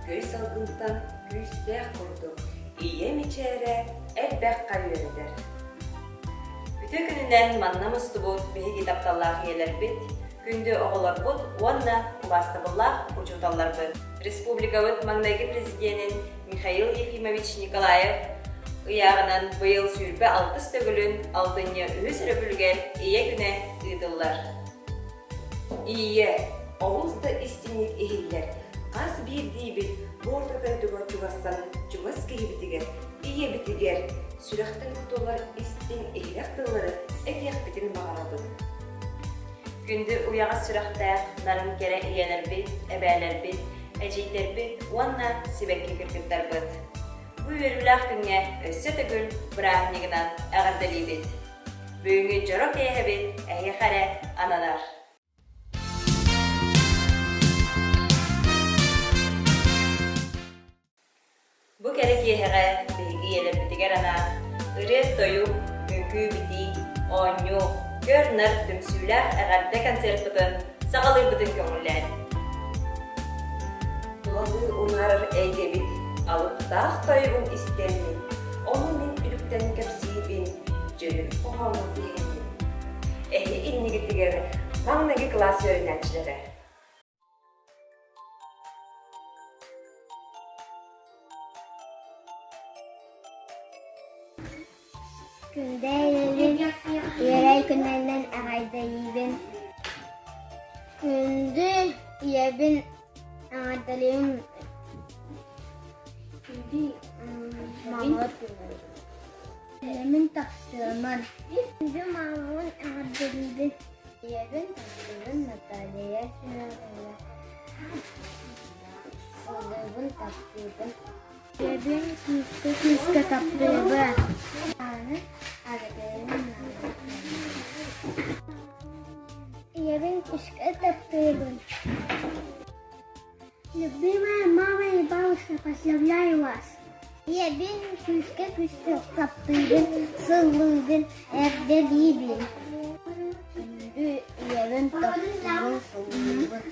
Көй салгынтан күүстээх курдук ийэ мичээрэ элбэххэ үөрэтэр. Үтүө күнүнэн манна мустубут биһиги тапталлаах ийэлэрбит, күндү оҕолорбут уонна убаастабыллаах учууталларбыт. Республикабыт маҥнайгы президенин Михаил Ефимович Николаев ыйааҕынан быйыл 26 төгүлүн алтынньы үһүс өрөбүлүгэр Ийэ күнэ ыытыллар. Ийэ, олус да истиҥник иһиллэр, хас биирдиибит бу орто дойдуга чугастан чугас киһибитигэр, ийэбитигэр сүрэхтэн кутуллар истиҥ иһирэх тыллары этиэхпитин баҕарабыт. Күндү уйаҕас сүрэхтээх нарын кэрэ ийэлэрбит, эбээлэрбит, эдьиийдэрбит уонна сибэкки кыргыттарбыт. Бу үөрүүлээх күҥҥэ өссө төгүл бырааһынньыгынан эҕэрдэлиибит! Бүгүҥҥү дьоро киэһэбит эһиэхэ эрэ ананар. Бу кэрэ киэһэҕэ биһиги ийэлэрбитигэр анаан ырыа-тойук, үҥкүү-битии, оонньуу, көр-нар түмсүүлээх эҕэрдэ концерпытын саҕалыырбытын көҥүллээн. Тулалыы унаарар эйгэбит алыптаах тойугун истэммин, ону мин үлүктэн кэпсиибин, дьүһүн хоһоонун тиһэммин. Эһи иннигитигэр маҥнайгы кылаас үөрэнээччилэрэ. Күндэ үөрэй күнүнэн эҕэрдэлиибин. Күндү ийэбин эҕэрдэлиим. Күндү маамалар күннэрэ. Ийэбин таптыаман. Күндү маамабын эҕэрдэлиибин. Ийэбин таптыыбын Наталья Семеновна. Сыллыыбын таптыыбын. Ийэбин күүскэ-күүскэ таптыыбын. Ааны арыгыйын Ийэбин күүскэ таптыыбын. Любимая мама и бабушка, поздравляю вас! Ийэбин күүскэ-күүскэ таптыыбын, сыллыыбын, эрдэлиибин. Күндү ийэбин таптыыбын, сыллыыбын.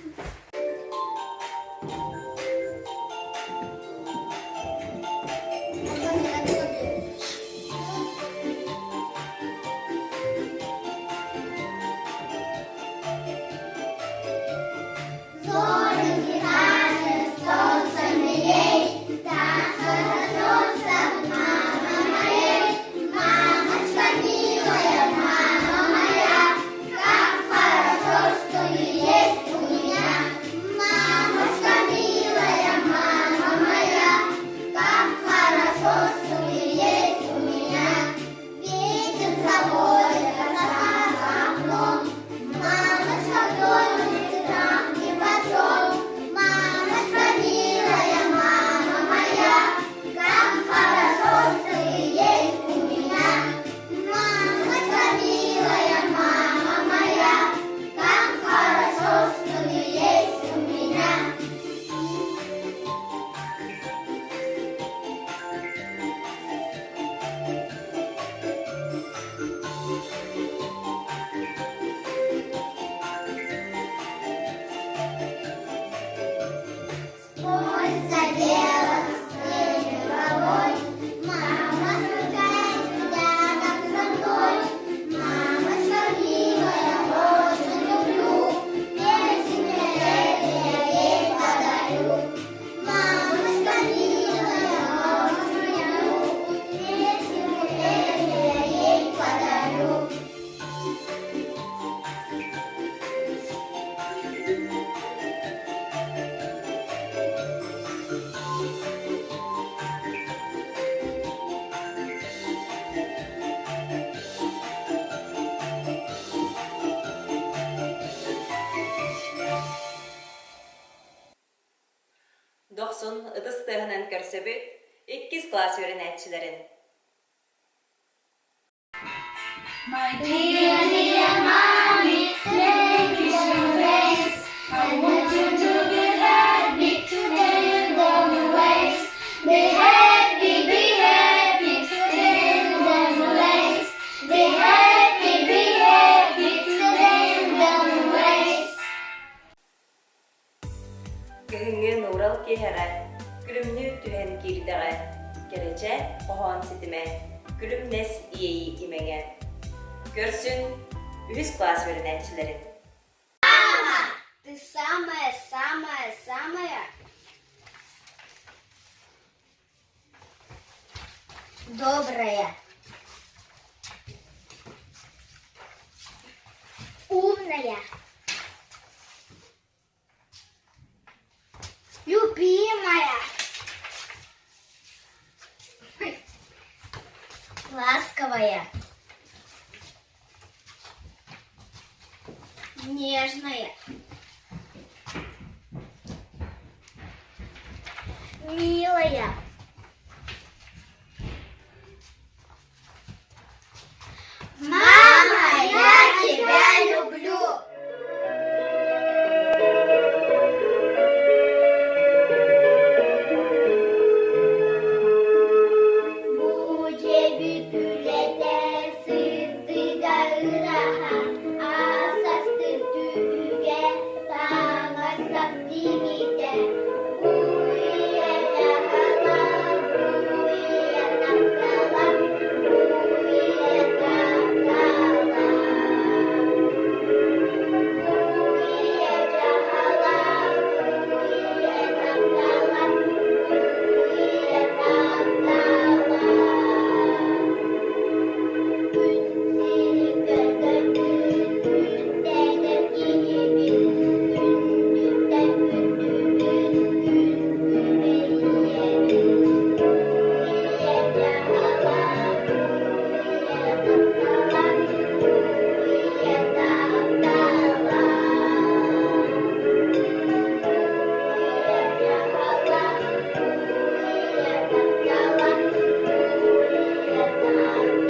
Дохсун ытыс тыаһынан көрсөбүт иккис кылаас үөрэнээччилэрин. My dear, dear mommy, thank you so much. I want you to be happy today you gonna waste. Be happy, be happy today you gonna waste. Be happy, be happy today you gonna waste. Кыһыҥҥы нуурал киэһэҕэ. хоһоон ситимэ, күлүмнэс иэйии имэҥэ. Көрсүн үһүс кылаас үөрэнээччилэрин. Мама, ты самая-самая-самая добрая, умная, Любимая, ласковая, нежная, милая. Мама, я тебя люблю! Бу дьиэбит үлэтэ сырдыга ыраха, аасастыр түбүгэ таҥас-сап тигитэ. Уйа дьаһала, уйа таптала, уйа таптала. Уйа дьаһала, уйа таптала, уйа таптала. Күн сирин көрдөрбүт, күндэлэр киһибит, күндүттэн күндүбүт, күн күбэй ийэбит. Ийэ дьаһала, ийэ таптала, ийэ таптала. Ийэ дьаһала, ийэ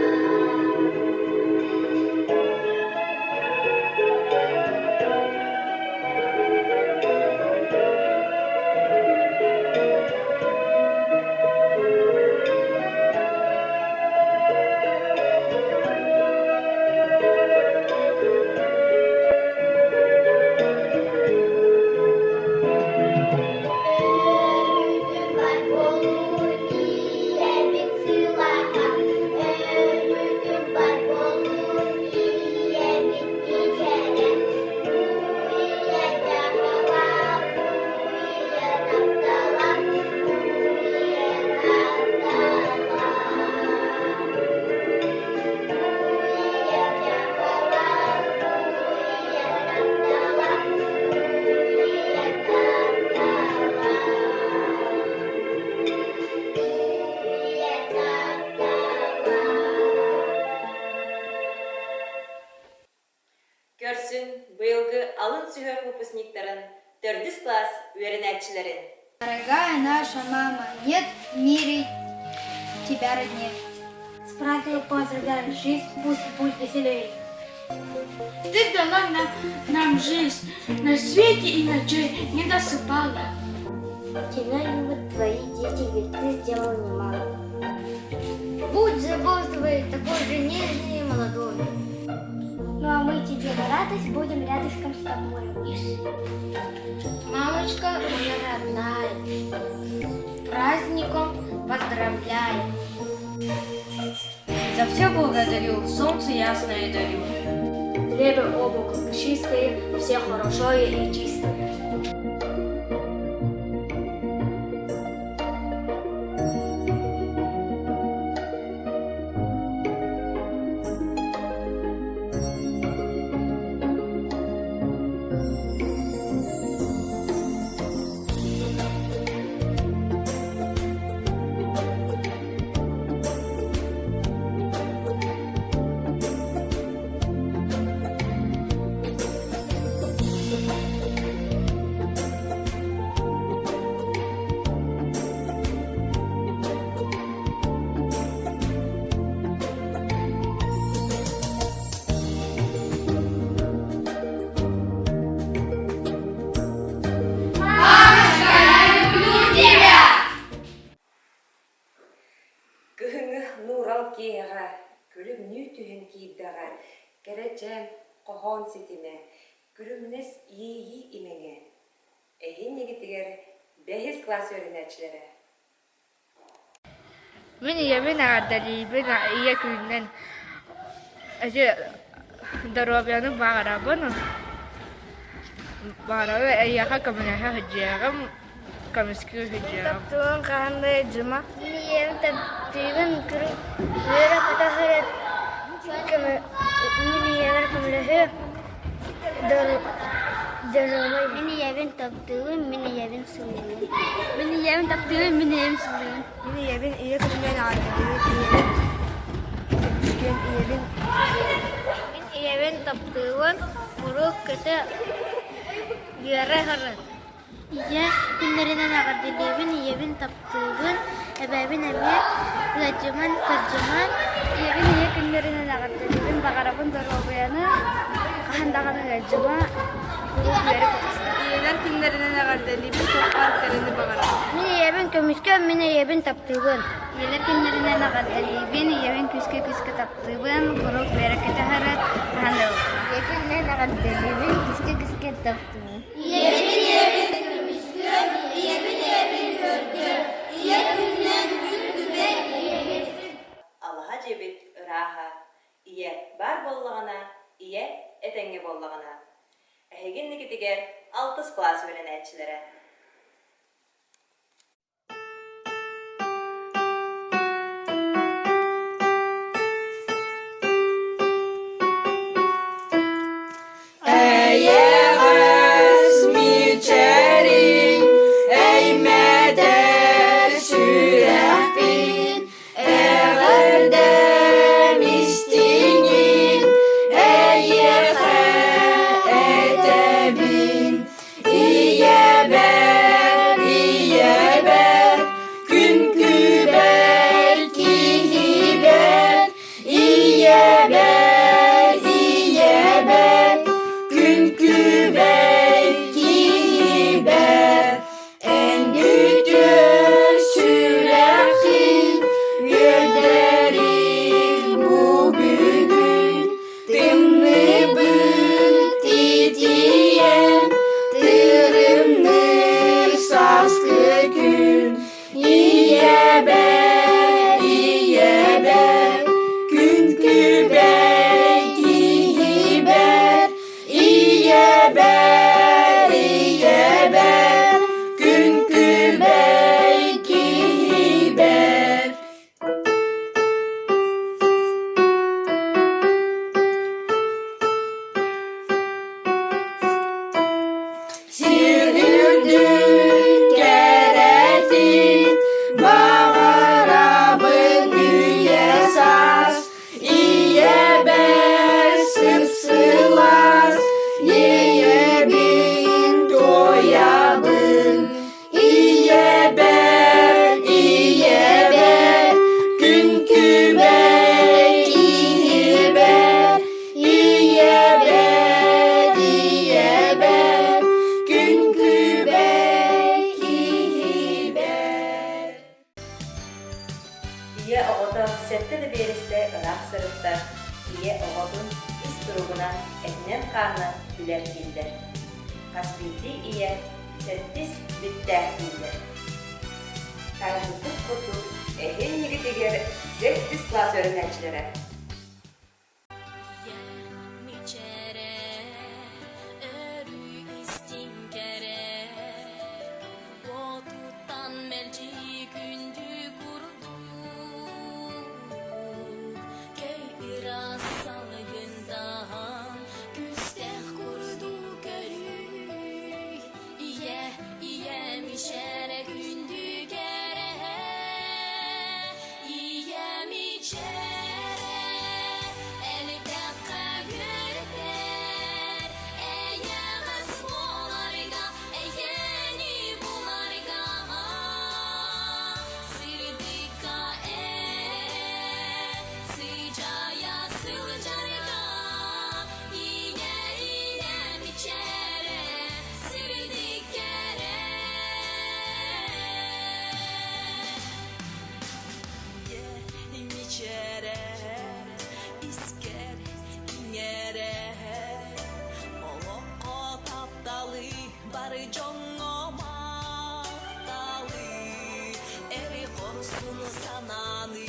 таптала, ийэ таптала. Өрүүтүн бар буолуу ийэбит сылааһа, өрүүтүн бар буолуу ийэбит мичээрэ, ийэ дьаһала, ийэ таптала, ийэ таптала. Ийэ дьаһала, ийэ таптала, ийэ таптала. Ийэ таптала. Көрсүн быйылгы алын сүһүөх выпускниктарын төрдүс класс үөрэнээччилэрин. Дорогая наша мама, нет в мире тебя роднее. С праздником поздравляю, жизнь пусть будет веселей. Ты дала нам, нам жизнь на свете и ночей не досыпала. Тебя любят твои дети, ведь ты сделал немало. Будь заботливой, такой же нежной и молодой. Ну а мы тебе на радость будем рядышком с тобой. Мамочка моя родная, с праздником поздравляю. За все благодарю, солнце ясное дарю. В небе облако пушистое, все хорошое и чистое. Кыһыҥҥы нуурал киэһэҕэ күлүмнүү түһэн киирдэҕэ кэрэчээн хоһоон ситимэ, күлүмнэс иэйии имэҥэ. Эһин игитигэр бэһис класс үөрэнээччилэрэ. Мин ийэбин эҕэрдэлиибин ийэ күнүнэн эти доруобуйаны баҕарабын баҕарабын эйиэхэ көмөлөһө сылдьыаҕым көмүскүү сылдьыаҕым Таптыыбын хаһан да ыалдьыма. Мин ийэбин таптыыбын куруук үөрэ-көтө сылдьар мин ийэбэр көмөлөһүөм Доруобай Мин ийэбин таптыыбын, мин ийэбин сыллыыбын. Мин ийэбин таптыыбын, мин ийэбин сыллыыбын. Мин ийэбин ийэ күнүнэн эҕэрдэлиибин, ийэбин көмүскүөм, ийэбин Мин ийэбин таптыыбын, куруук көтө үөрэ сырыт. Ийэ күннэринэн эҕэрдэлиибин, ийэбин таптыыбын, эбээбин эмиэ ыалдьыман, кырдьыман. Ийэбин ийэ күннэринэн эҕэрдэлиибин, баҕарабын доруобуйаны, хаһан даҕаны ыалдьыма, куруук үөрэ-көтө сырыт. Ийэлэр күннэринэн эҕэрдэлиибин, туохпар кэрэни баҕарабын. Мин ийэбин көмүскүөм, мин ийэбин таптыыбын. Ийэлэр күннэринэн эҕэрдэлиибин, ийэбин күүскэ-күүскэ таптыыбын, куруук үөрэ-көтө сырыт, хаһан да ыалдьыма. Ийэ күнүнэн эҕэрдэлиибин, күүскэ-күүскэ таптыыбын. Ийэбин ийэбин көмүскүөм, ийэбин ийэбин көрдүөм, ийэ күнүнэн күн күбэй ийэбит. Алаһа дьиэбит ырааһа, ийэ баар буоллаҕына, ийэ этэҥҥэ буоллаҕына. Эһиги инникитигэр алтыс кылаас үөрэнээччилэрэ. Эйэҕэс мичээрин эймэтэр сүрэхпин эҕэрдэм истиҥин эйиэхэ этэбин Ийэбэр, ийэбэр, күн күбэр киһибэр, ийэбэр, ийэбэр, күн күбэй киһибэр, эн үтүө сүрэххин үөрдэрин бу бүгүн Тымныбыт итийэн, тырымныыр сааскы күн Ийэбэр, ийэбэр, күн күбэй киһибэр, Ийэбэр, ийэбэр, күн күбэй киһибэр. Сир үрдүк кэрэтин баҕарабын үйэ саас ийэбэр сып-сылаас ийэбин туойабын Ийэбэр, ийэбэр, күн күбэй киһибэр, ийэбэр, ийэбэр, күн күбэй киһибэр. Ийэ оҕото сэттэ да биэрэстэ ыраах сырытта, ийэ оҕотун ис туругунан этинэн-хаанынан билэр дииллэр. Хас биирдии ийэ сэттис биттээх дииллэр. Таайбыппыт курдук, эһиил сэттис кылаас үөрэнээччилэрэ. Мичээрэ, өрүү истиҥ кэрэ, уотуттан мэлдьи күндү курдук, көй ыраас салгын таһан, күүстээх курдук өрүү, ийэ, ийэ мичээрэ күндү кэрэ, ийэ мичээрэ, элбэххэ үөрэтэр, эйэҕэс буоларга, эйэни буларга, сырдыкка эрэ, сыдьаайа сылдьарга, ийэ ийэ мичээрэ, сырдык кэрэ. Мичээрэ, искэр иҥэрэ, олоххо тапталы бары дьоҥҥо махталы, эри хорсун санааны.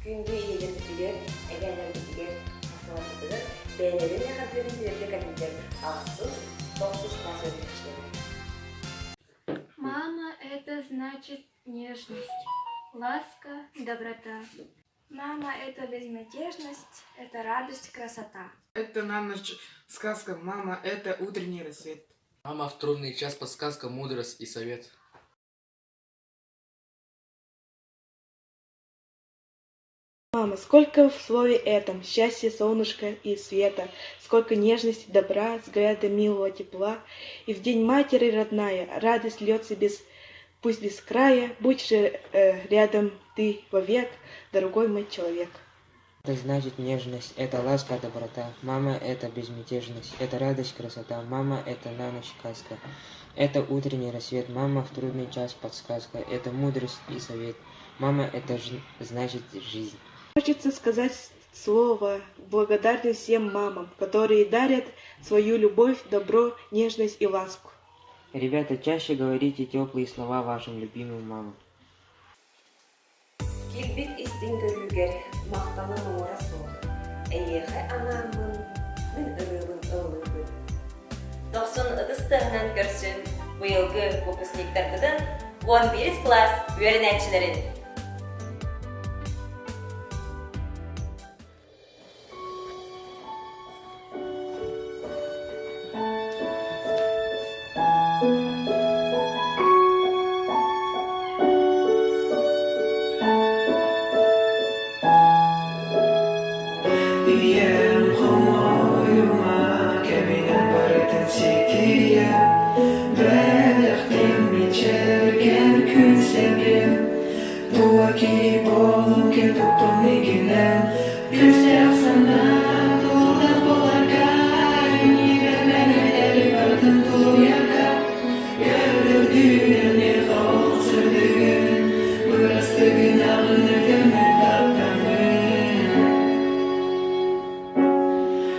Күндү ийэлэрбитигэр, эбээлэрбитигэр, аҕаларбытыгар бэйэлэрин эҕэрдэлэрин тириэрдэ кэллилэр ахсыс, тохсус класс үөрэнээччилэрэ. Мама – это значит нежность, ласка, доброта. Мама – это безмятежность, это радость, красота. Это на ночь сказка, мама, это утренний рассвет. Мама в трудный час подсказка, мудрость и совет. Мама, сколько в слове этом счастья, солнышка и света, сколько нежности, добра, взгляда милого тепла. И в день матери родная радость льется без, пусть без края, будь же рядом ты вовек, дорогой мой человек. Это значит нежность, это ласка, доброта. Мама – это безмятежность, это радость, красота. Мама – это на ночь сказка, это утренний рассвет. Мама в трудный час подсказка, это мудрость и совет. Мама – это значит жизнь. Хочется сказать слово благодарность всем мамам, которые дарят свою любовь, добро, нежность и ласку. Ребята, чаще говорите теплые слова вашим любимым мамам. Киирбит истиҥ көрүүгэр махталым муҥура суох, эйиэхэ анааммын мин ырыабын ыллыыбын. Дохсун ытыс тыаһынан көрсүн быйылгы выпускниктарбытын 11 кылаас үөрэнээччилэрин! Ийэм хомойума кэминэн барытын ситиэ Бэлэхтим мичээргэр күн сэбиэм Тула киһи буолан туттум игинэн Күүстээх санаа туллах буоларга Иҥиирэмэҥэлэри барытын тулуйарга Көрдөрдүүнэн ол сырдыгын Бырастыгынаҕын өлөмүн таптаҥын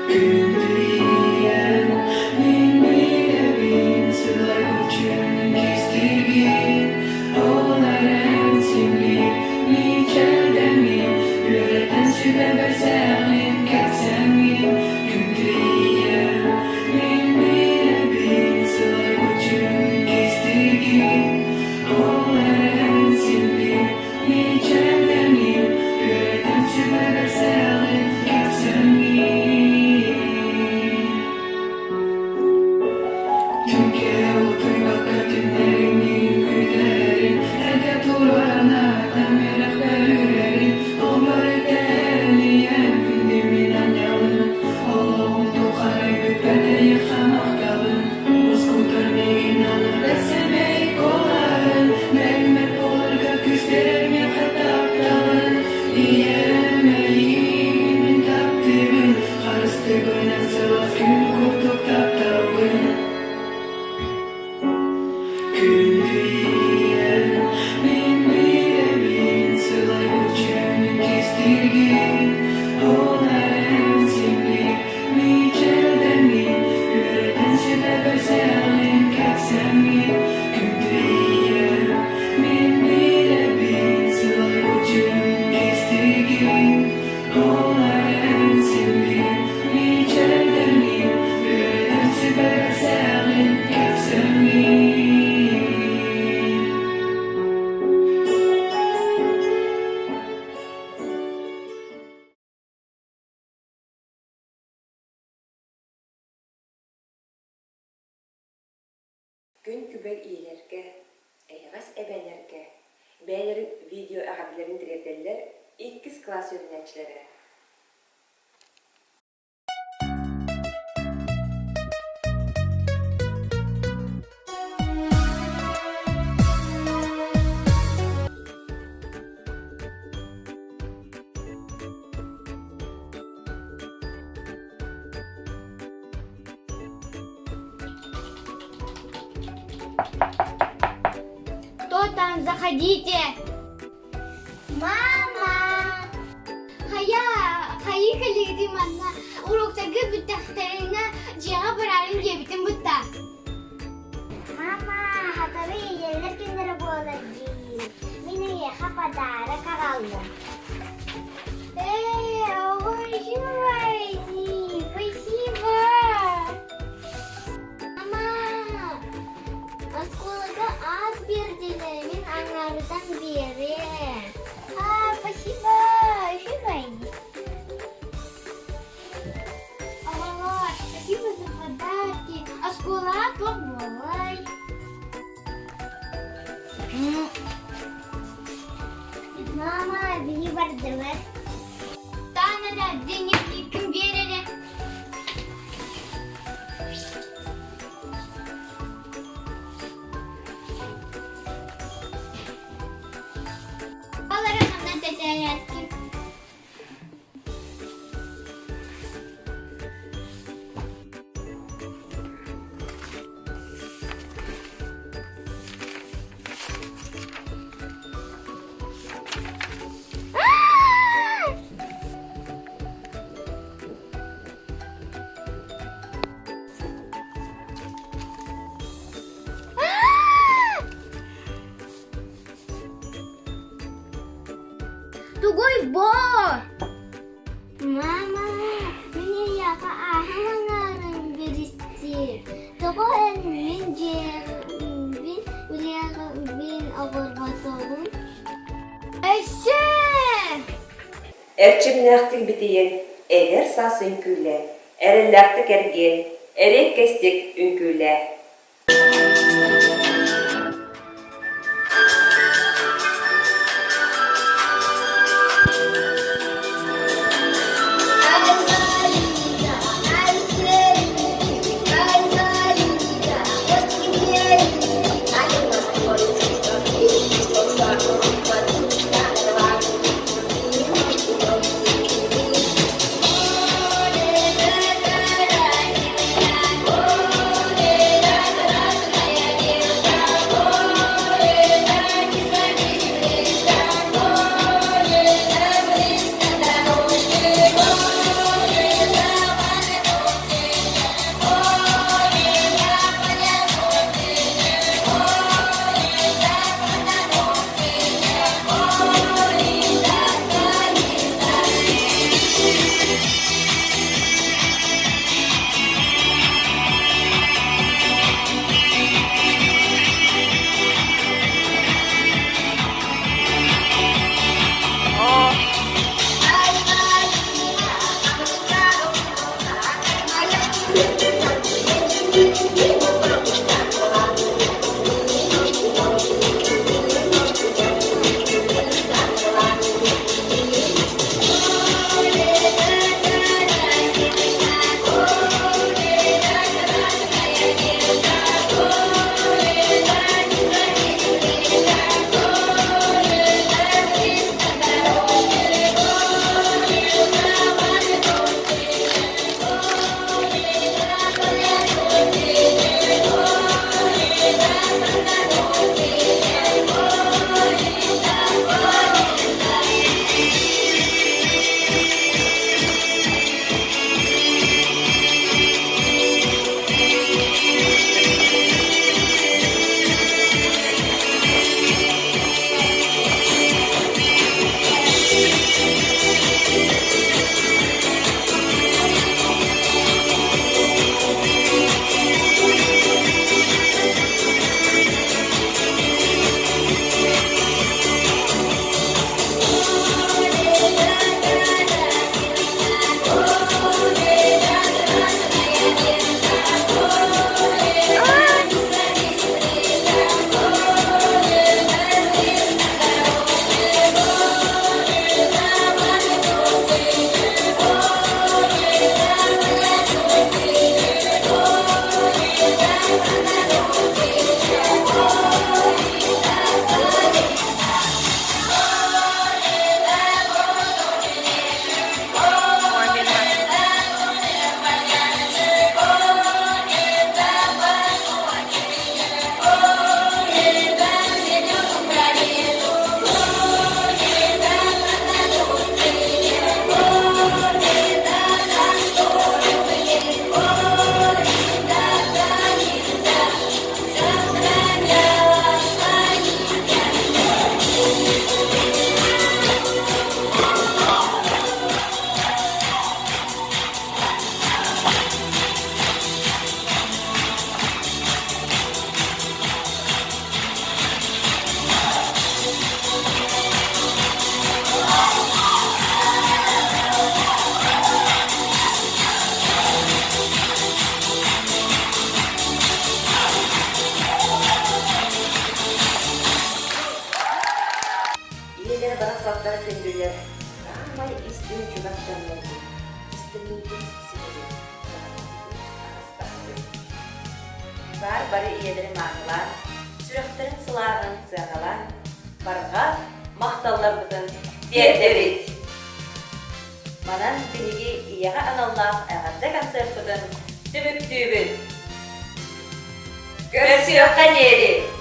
Күндүйэн мин билэбин сылайбыт чүнүн кистиигин Ол эрэн симмит мичээрдэммин Үөрэтэн сүбэ бэрсэҕин кэпсэҥҥин Күндүйэн мин билэбин сылайбыт чүнүн кистиигин Ол эрэн симмит мичээрдэммин Үөрэтэн сүбэ бэрсэҕин кэпсэҥҥин Түҥкэ утуйбакка түннэриҥин күүтэрин, Эргэ туруоран үөрэхпэр үрэрин, Ол барыта эрэлийэн күндү мин аанньалым, Олоҕум тухары бүппэт эйиэхэ махталым, Уоскутар миигин аныгы сэмэй куолаһын, Бэриммэт буоларга күүс биэрэр миэхэ тапталын, Ийэм эйиигин мин таптыыбын, Харыстыыбын сылаас күн курдук тапталбын. Күндүйэн мин билэбин сылайбыт чүмүн кистиигин Ол эрэн симмит мичээрдэммин Үөрэтэн сүбэ бэрсэҕин кэпсэҥҥин Күндүйэн мин билэбин сылайбыт чүмүн кистиигин Ол эрэн симмит мичээрдэммин Үөрэтэн сүбэ бэрсэҕин кэпсэҥҥин Күн күбэй ийэлэргэ, эйэҕэс эбээлэргэ бэйэлэрин видео эҕэрдэлэрин тириэрдэллэр иккис кылаас үөрэнээччилэрэ. Кто там? Заходите! Мама! Хайа, хайыы кэлигитий манна уруоктарга бүттэхтэринэ дьиэҕэ бараарын диэбитим бытта. Мама, хатары ийэлэр күннэрэ буолар дии. Мин эйиэхэ подарок аҕаллым. Мама, биһи бардыбыт. Таан эрэ, дневниккин биэр эрэ. Ол эрэ манна тэтэрээткин. Тугуй бо? Мама, мин эйиэхэ ааһан аҥаарын биристиир. Тоҕо эн мин дьиэбин үлэҕин оҕорботоҕун? Өссө! Эрчимнээхтик битийэн, эдэр саас үҥкүүлээ, эрэллээхтик эргиэн, эриэккэстик үҥкүүлээ. Аҕалар күндүлэр, саамай истиҥ чугас дьоннорбут, истиҥниҥкит ситэбит, баҕарбытын аҕыстахпыт. Баар бары ийэлэри маанылаан, сүрэхтэрин сылааһын сыаналаан, барҕа махталларбытын тиэрдэбит! Манан биһиги ийэҕэ аналлаах эҕэрдэ концерпытын түмүктүүбүт! Көрсүөххэ диэри!